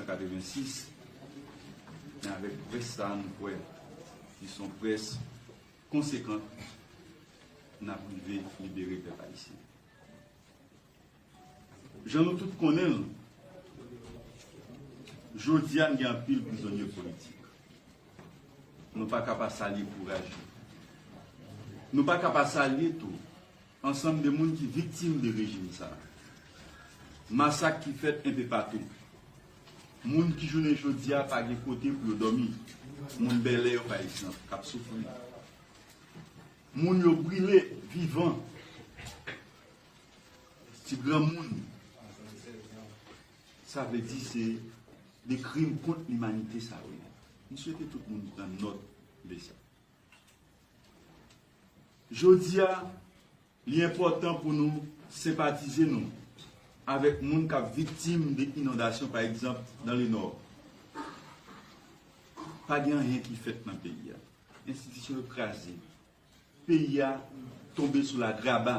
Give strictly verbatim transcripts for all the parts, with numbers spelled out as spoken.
katrevensis, men avèk près sa a, nou kwè li se yon près konsekan, n ap rive libere pèp ayisyen. Jan nou tout konnen l, jodi a n gen anpil prizonye politik. Nou pa ka pa salye kouraj yo. Nou pa ka pa salye tou ansanm de moun ki viktim de rejim sa a. Masak ki fèt enpe patou. Moun ki jounen jodi a pa gen kote pou yo dòmi. Moun Bèlè yo, pa egzanp, k ap soufri. Moun yo brile vivan. Ti granmoun. Sa vle di se de krim kont limanite sa yo ye. M swete tout moun pran nòt de sa. Jodi a, li enpòtan pou nou senpatize nou avèk moun k ap viktim de inondasyon, pa egzanp, dans le Nord. Pa gen anyen ki fèt nan peyi a. Enstitisyon yo kraze. Peyi a tonbe sou lagraba.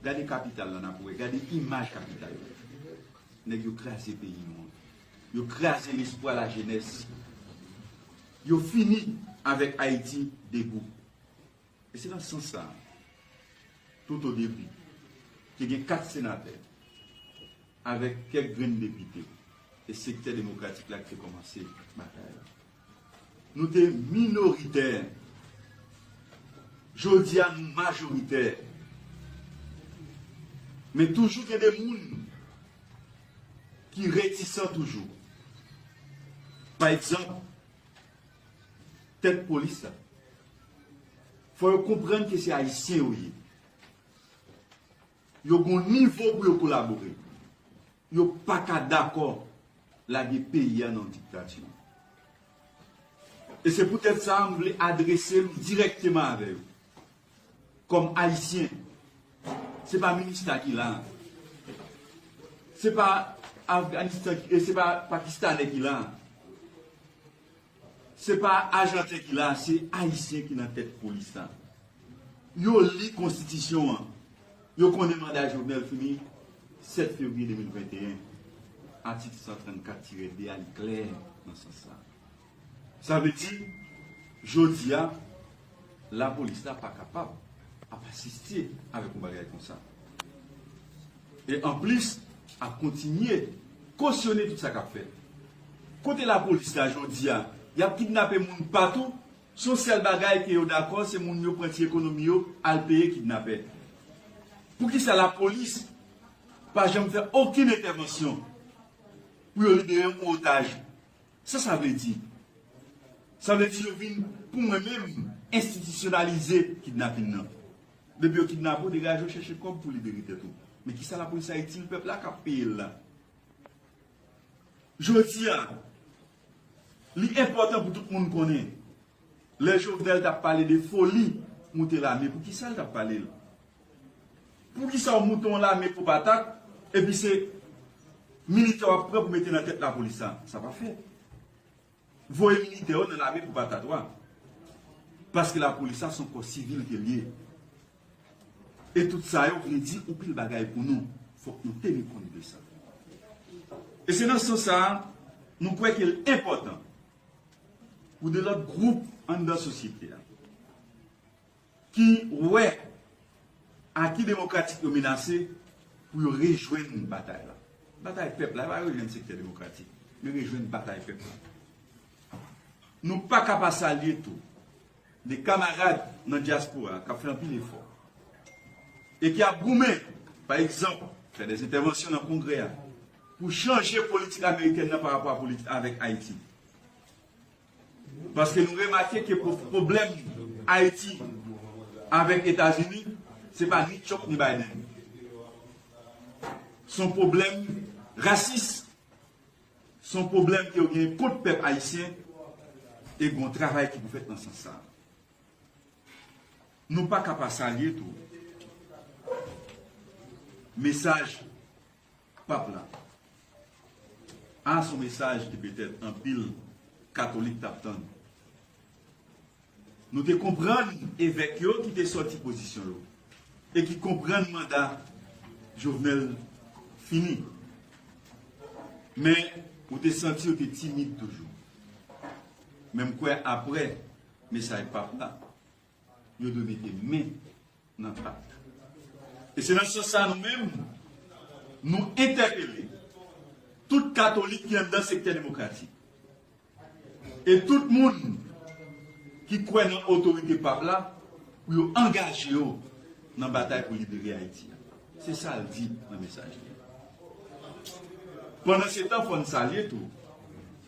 Gade kapital la, n ap wè. Gade imaj kapital la. Nèg yo kraze peyi nou an. Yo kraze lespwa lajenès. Yo fini avèk Ayiti debout. E se nan sans sa a, tout o debi, te gen kat senatè avèk kèk grenn depite, e sektè demokratik la ki te kòmanse batay la. Nou te minoritè. Jodi a, nou majoritè. Men toujou gen de moun ki retisan toujou. Pa egzanp, tèt polis la. Fò yo konprann ke se Ayisyen yo ye. Yo gon nivo pou yo kolabore. Yo pa ka dakò lage peyi a nan diktati. E se poutèt sa, m vle adrese m dirèkteman avè yo. Kòm Ayisyen, se pa Minista ki la. Se pa Afganistan, e se pa Pakistanè ki la. Se pa Ajanten ki la, se Ayisyen ki nan tèt polis la. Yo li konstitisyon an. Yo konnen manda Jovenel fini sèt fevriye de mil venteyen. Atik san trannkat tirè de a, li klè nan sans sa. Sa vle di, jodi a, lapolis la pa kapab ap asiste avèk yon bagay konsa. E anplis, ap kontinye kosyone tout sa k ap fèt. Kote lapolis la jodi a? Y ap kidnape moun patou. Se yon sèl bagay ke yo dakò, se moun yo pran ti ekonomi yo, al peye kidnapè. Poukisa lapolis pa janm fè okenn entèvansyon pou yo libere yon otaj? Sa sa vle di? Sa vle di yo vin, pou mwen menm, enstitisyonalize kidnapin nan. Depi yo kidnape w, degaje w, chèche kòb pou libere tèt ou. Men kisa lapolis la itil pèp la k ap peye l la? Jodi a, li enpòtan pou tout moun konnen, lè Jovenel t ap pale de foli moute lame, poukisa l t ap pale l? Poukisa w moute yon lame po patat, epi se militè w ap pran pou mete nan tèt lapolis la? Sa pa fèt. Voye militè yo nan lame pou patat wa. Paske lapolis la se yon kò sivil ke l ye. E tout sa yo vle di anpil bagay pou nou. Fòk nou teni kont de sa. E se nan sans sa a, nou kwè ke l enpòtan pou de lòt gwoup anndan sosyete a ki wè aki demokratik yo menase pou yo rejwenn batay la. Batay pèp la, e pa rejwenn sektè demokratik, men rejwenn batay pèp la. Nou pa ka pa salye tou de kamarad nan dyaspora k ap fè anpil efò e ki ap goumen, pa egzanp, fè de entèvansyon nan Kongrè a pou chanje politik amerikèn nan pa rapò a politik avèk Ayiti. Paske nou remake ke pwo-, pwoblèm Ayiti avèk Etazini, se pa ni Trump ni Biden. Se yon pwoblèm rasis. Se yon pwoblèm ke yo gen kont pèp ayisyen e gen yon travay ki pou fèt nan sans sa. Nou pa ka pa salye tou mesaj Pap la. A, se yon mesaj ke petèt anpil katolik t ap tann. Nou te konprann evèk yo ki te sòti pozisyon yo e ki konprann manda Jovenel fini. Men, Ou te santi yo te timid toujou. Men m kwè apre mesaj Pap la, yo dwe mete men nan pat. E se nan sans sa nou menm, nou entèpele tout katolik ki anndan sektè demokratik. E tout moun ki kwè nan otorite Pap la pou yo angaje yo nan batay pou libere Ayiti a. Se sa l di nan mesaj li a. Pandansetan, fò n salye tou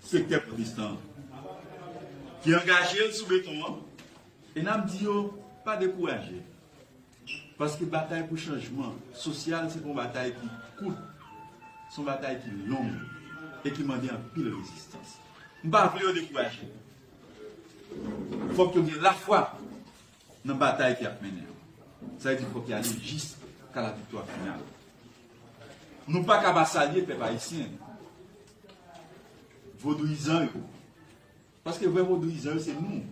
sektè pwotestan an ki angaje l sou beton an, e n ap di yo pa dekouraje. Paske batay pou chanjman sosyal se pa yon batay ki kout, se yon batay ki long e ki mande anpil rezistans. M pa vle yo dekouraje. Fòk yo gen lafwa nan batay ki ap mennen an. Sa vle di fòk y ale jiska la viktwa final. Nou pa ka pa salye pèp ayisyen, vodouyizan yo. Paske vrè vodouyizan yo se nou.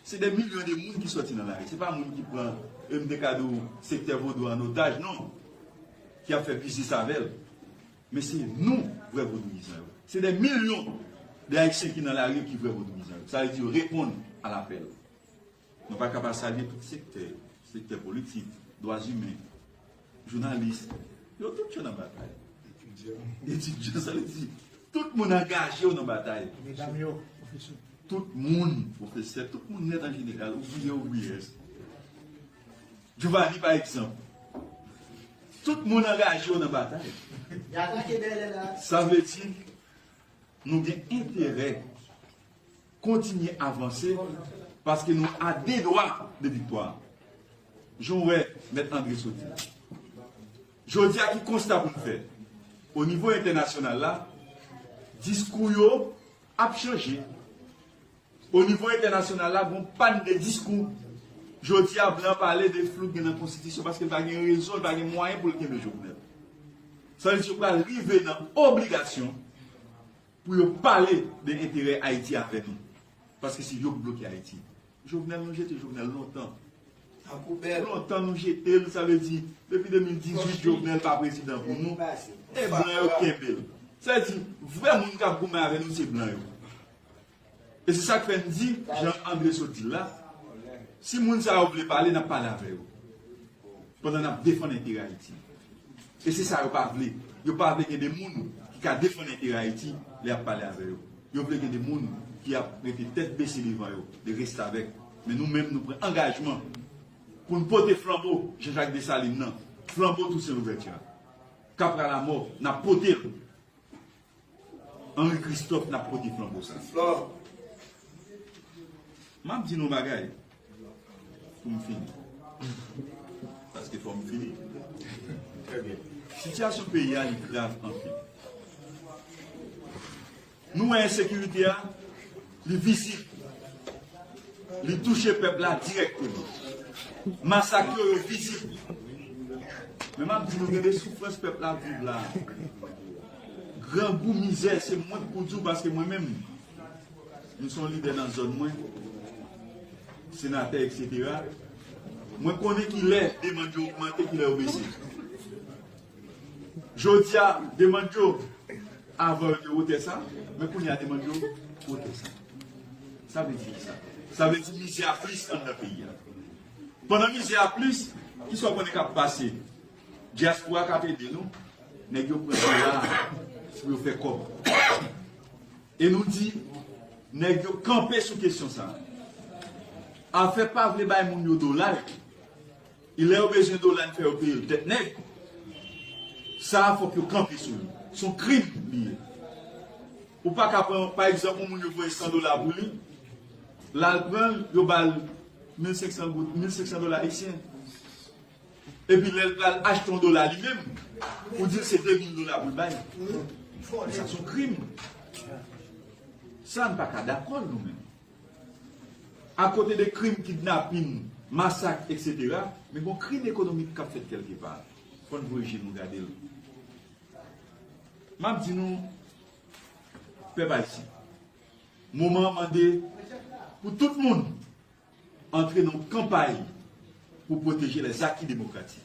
Se de milyon de moun ki sòti nan lari. Se pa moun ki pran, e m te ka di w, sektè vodou an otaj, non. Ki ap fè biznis avè l. Men se nou vrè vodouyizan yo. Se de milyon de Ayisyen ki nan lari yo ki vrè vodouyizan yo. Sa vle di yo reponn a lapèl. Nou pa ka pa salye tout sektè, sektè politik, dwa imen, jounalis, yo tout yo nan batay. Etidyan, sa vle di, tout moun angaje yo nan batay. Medam yo, pwofesè. Tout moun, pwofesè, tout moun nèt an jeneral, ouvriyè, ouvriyèz. Giovanni, pa egzanp. Tout moun angaje yo nan batay. Y atake dèyè la. Sa vle di, nou gen enterè kontinye avanse paske nou a de dwa de viktwa. Jan w wè Mèt André sot di la. Jodi a, ki konsta pou n fè? O nivo entènasyonal la, diskou yo ap chanje. O nivo entènasyonal la, gon pann de diskou. Jodi a, blan pale de flou k gen nan konstitisyon paske l pa gen rezon, l pa gen mwayen pou l kenbe Jovenel. Sa vle di yo pral rive nan obligasyon pou yo pale de enterè Ayiti avè nou. Paske se yo k bloke Ayiti. Jovenel, nou jete Jovenel lontan. Lontan nou jete l, sa vle di, depi de mil dizuit, Jovenel pa prezidan pou nou. E blan yo kenbe l. Sa vle di, vrè moun k ap goumen avè nou, se blan yo. E se sa k fè n di, jan André sot di l la, si moun sa yo vle pale, n ap pale avè yo. Pandan n ap defann enterè Ayiti. E se sa yo pa vle. Yo pa vle gen de moun ki ka defann enterè Ayiti lè y ap pale avè yo. Yo vle gen de moun ki ap rete tèt bese devan yo, de restavèk. Men nou menm, nou pran angajman pou n pote flanbo Jean-Jacques Dessalines nan, flanbo Toussaint Louverture a. K ap pral amò, n ap pote l. Henri Christophe, n ap pote flanbo sa. M ap di nou bagay pou m fini. Paske fò m fini. Trè byen. Sitiyasyon peyi a, li grav anpil. Nou wè ensekirite a, li vizib. Li touche pèp la dirèkteman. Masak yo, yo vizib. Men m ap di nou, gen de soufrans pèp la ap viv la. Grangou, mizè, se mwen k pou di w, paske mwen menm, m se yon lidè nan zòn mwen, senatè, etsetera. Mwen konnen kilè demann yo ogmante, kilè yo bese. Jodi a, demann yo, avan yo te wotè sa, men kounye a demann yo wotè sa. Sa vle di kisa? Sa vle di mizè a plis anndan peyi a. Pandan mizè a plis, kisa w konnen k ap pase? Dyaspora k ap ede nou, nèg yo pran dola pou yo fè kòb. E nou di, nèg yo kanpe sou kesyon sa a. Afè pa vle bay moun yo dola yo. E lè yo bezwen dola, n fè yo peye l tèt nèg. Sa a, fòk yo kanpe sou li. Se yon krim li ye. Ou pa ka pran, pa egzanp, yon moun yo voye san dola pou li, l al pran l, yo ba l mil senk san goud, mil senk san dola ayisyen. Epi lè l pral achte yon dola li menm, ou di l se de mil dola pou l bay. Men sa se yon krim. Sa n pa ka dakò l nou menm. Akote de krim, kidnapin, masak, etsetera, men gon krim ekonomik k ap fèt kèlkepa. Fò n voye je nou gade l. M ap di nou, pèp ayisyen, moman an mande pou tout moun antre nan yon kanpay pou pwoteje lèzaki demokratik.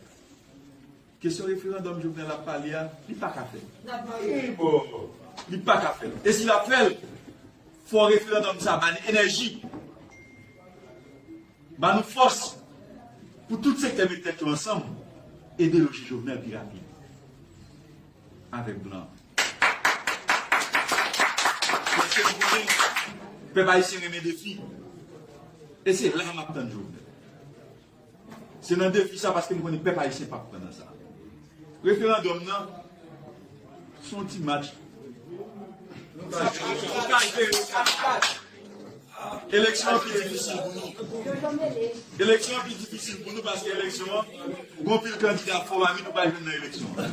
Kesyon referandòm Jovenel ap pale a, li pa ka fèt. N ap maye. Trè bon. Li pa ka fè l. E si l ap fè l, fò referandòm sa ba n enèji, ba nou fòs pou tout sektè met tèt yo ansanm, e deloje Jovenel pi rapid avèk blan. Paske nou konnen pèp ayisyen renmen defi. E se la m ap tann Jovenel. Se nan defi sa, paske m konnen pèp ayisyen p ap pran nan sa. Referandòm nan, se yon ti match. Eleksyon an pi difisil pou nou. Eleksyon an pi difisil pou nou paske eleksyon an, gon pil kandida fò pami nou pa jwenn nan eleksyon an.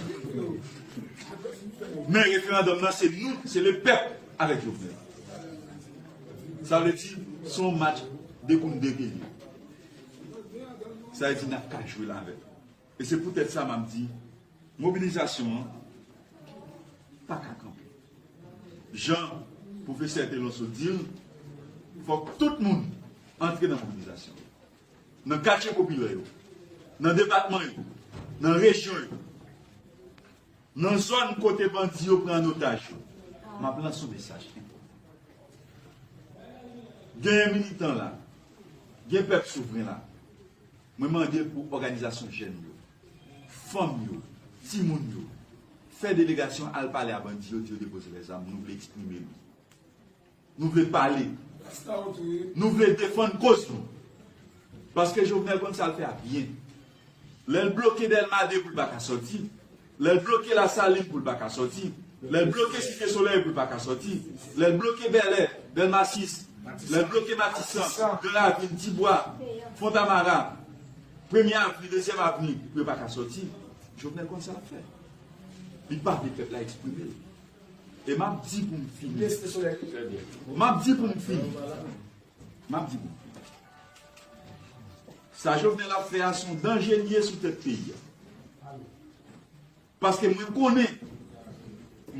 Men referandòm nan, se nou, se le pèp avèk Jovenel. Sa vle di, se yon match de kont de peyi. Sa vle di, n ap ka jwe l avè l. E se poutèt sa m ap di, mobilizasyon an pa ka kanpe. Jan pwofesè Telonso di l, fòk tout moun antre nan mobilizasyon an. Nan katye popilè yo, nan depatman yo, nan rejyon yo, nan zòn kote bandi yo pran an otaj yo. M ap lanse yon mesaj enpòtan. Gen militan la, gen pèp souvren la. Mwen mande pou òganizasyon jèn yo, fanm yo, timoun yo, fè delegasyon al pale a bandi yo, di yo depoze lèzam, nou vle eksprime nou. Nou vle pale. Nou vle defann koz nou. Paske Jovenel konn sa l fè a byen. Lè l bloke Dèlma de pou l pa ka sòti, lè l bloke Lasalin pou l pa ka sòti, lè l bloke Site Solèy pou l pa ka sòti, lè l bloke Bèlè, Dèlma sis, lè l bloke Matisan, Gran Ravin, Tibwa, Fontamara, Premye Avni, Dezyèm Avni, pou yo pa ka sòti, Jovenel konn sa l ap fè. Li pa vle pèp la eksprime l. E m ap di pou m fini. M ap di pou m fini. M ap di pou m fini. Sa Jovenel ap fè a, se yon danje li ye sou tèt peyi a. Paske mwen konnen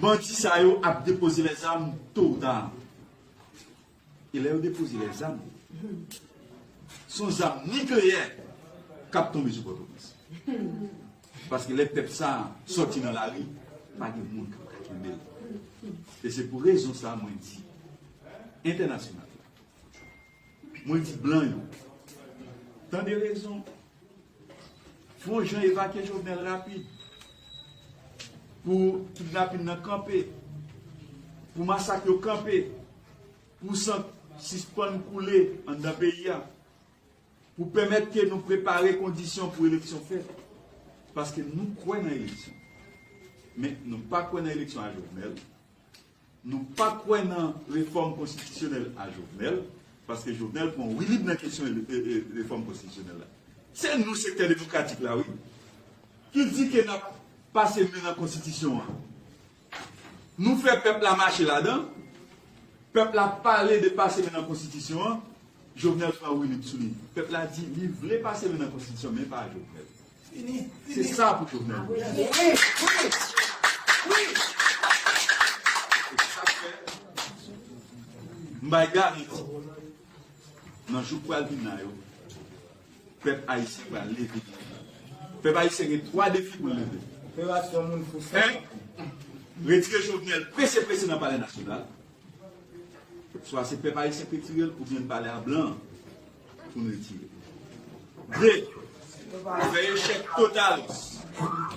bandi sa yo ap depoze lèzam to ou ta. E lè yo depoze lèzam, se yon zam nikleyè k ap tonbe sou Pòtoprens. Paske lè pèp sa a sòti nan lari, pa gen moun k ap ka kenbe l. E se pou rezon sa a mwen di entènasyonal la, mwen di blan yo, tande rezon, fè yon jan evakye Jovenel rapid, pou kidnapin nan kanpe, pou masak yo kanpe, pou san sispann koule anndan peyi a, pou pèmèt ke nou prepare kondisyon pou eleksyon fèt. Paske nou kwè nan eleksyon. Men nou pa kwè nan eleksyon a Jovenel. Nou pa kwè nan refòm konstitisyonèl a Jovenel, paske Jovenel pran wilib nan kesyon e, e, e, refòm konstitisyonèl la. Se nou, sektè demokratik la, wi, ki di ke n ap pase men nan konstitisyon an. Nou fè pèp la mache ladan, pèp la pale de pase men nan konstitisyon an, Jovenel pran wilib sou li. Pèp la di li vle pase men nan konstitisyon, men pa Jovenel. Se sa pou Jovenel. E sa fè, m bay garanti, nan jou k pral vin la yo, pèp ayisyen pral leve. Pèp ayisyen gen twa defi pou l leve. Operasyon moun fou sa. En, retire Jovenel prese prese nan Palè Nasyonal. Swa se pèp ayisyen k retire l, oubyen n pale a blan pou n retire l. De, fè echèk total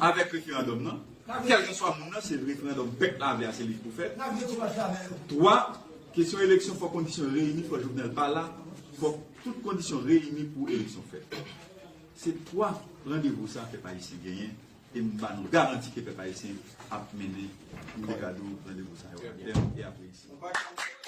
avèk referandòm nan. Kèlkeswa moun nan, se referandòm pèp la vle a, se li k pou fèt. Twa, kesyon eleksyon, fò kondisyon reyini, fò Jovenel pa la, fò tout kondisyon reyini pou eleksyon fèt. Se twa randevou sa pèp ayisyen genyen, e m ba nou garanti ke pèp ayisyen ap mennen, m te ka di w, randevou sa yo a tèm e ap reyisi.